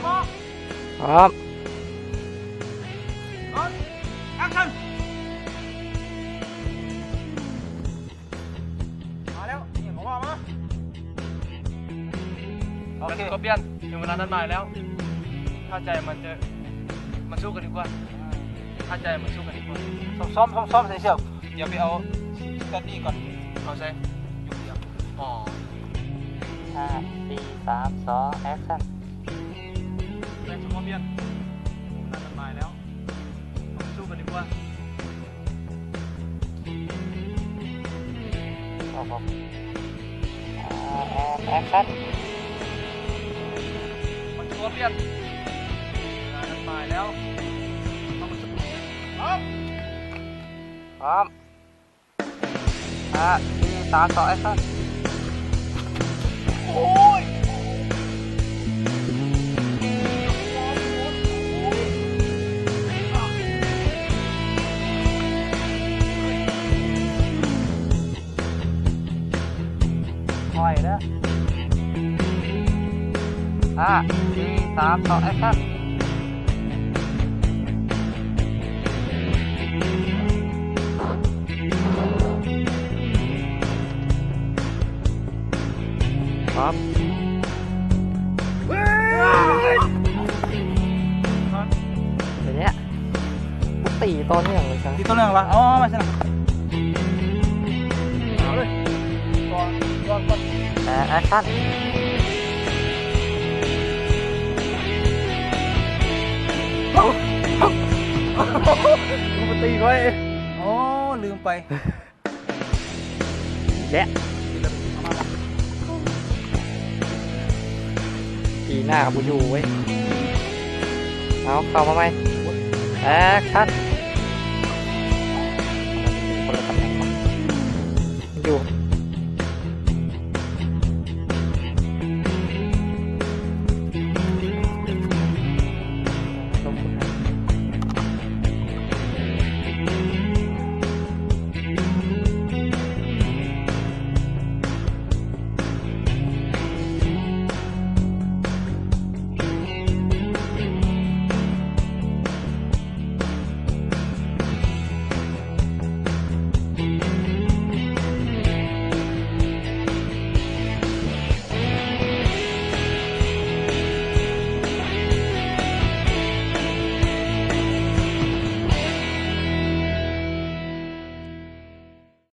ພ້ອມ Action ມາແລ້ວ ອີ່ຫຍັງກໍວ່າມາ. ໂອເຄ ສະກອບປຽນ ເຖິງເວລານັດໝາຍແລ້ວ. ຖ້າໃຈມັນຈະ ມາສູ້ກັນດີກວ່າ. ຖ້າໃຈມັນສູ້ກັນດີກວ່າ. ຊ້ອມໆ ຊ້ອມໆ ໃສ່ເສື້ອ. ດຽວໄປເອົາສະຕາດນີ້ກ່ອນ. ເອົາໃສ? ຢູ່ຄົນດຽວ. ອໍ ຫ້າ ສີ່ ສາມ ສອງ Action. ແຕ່ສະກອບປຽນ ເຖິງເວລານັດໝາຍແລ້ວ. ມາສູ້ກັນດີກວ່າ. ເອົາ Action. ມັນຕົວປ່ຽນ ເວລານັດໝາຍແລ້ວ. ເອົາ ພ້ອມ ຫ້າ ສີ່ ສາມ ສອງ Action. ໂອ້ຍ ຄ່ອຍເດີ. ຫ້າ ສີ່ ສາມ ສອງ Action. ຄັບ ເປັນແນວ ຕີຕໍ່ເນື່ອງເລີຍ ຕີຕໍ່ເນື່ອງວະ. ເອົາ ເອົາມາຊັ້ນນະ ເອົາເລີຍ ກ່ອນ ກ່ອນ ກ່ອນ. ແອ Action. ມາຕີຂ້ອຍ. ໂອ້ ລືມໄປ. ແຊະ ປີໜ້າກໍບໍ່ຢູ່ເວີຍ. ເອົາ ເຂົ້າມາໃໝ່. Action.